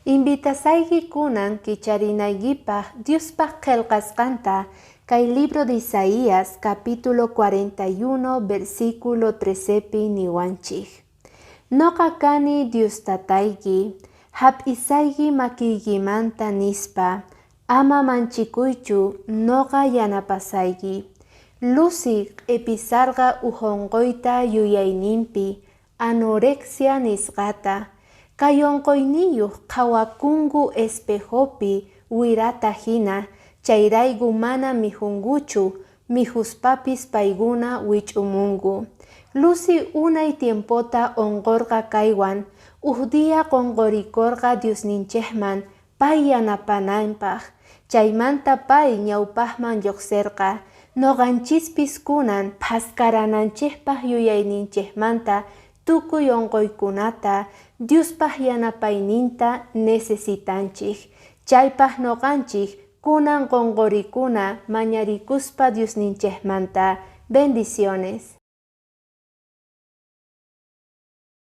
Invitasayki kunan kicharinaykipaq Diospaq qillqasqanta kay libro de Isaías capítulo 41 versículo 13pi niwanchik. Noqa kani Dios tatayki, hap'isayki makiykimanta nispa, ama manchikuychu noqa yanapasayki. Lucy q'ipisarqa uj unquyta yuyayninpi, anorexia nisqata. Kay unquyniyuq qhawakunku espejopi wirata hina, chayrayku mana mikhunkuchu, mikhuspapis paykuna wich'umunku. Lucy unay tiempota unqurqa kaywan, uj día qunqurikurqa Diosninchikman pay yanapananpaq, chaymanta pay ñawpaqman lluqsirqa. Noqanchispis kunan phaskarananchikpaq yuyayninchikmanta tukuy unquykunata Diospaq yanapayninta necesitanchik. Chaypaq noqanchik kunan qunqurikuna mañarikuspa Diosninchikmanta. Bendiciones.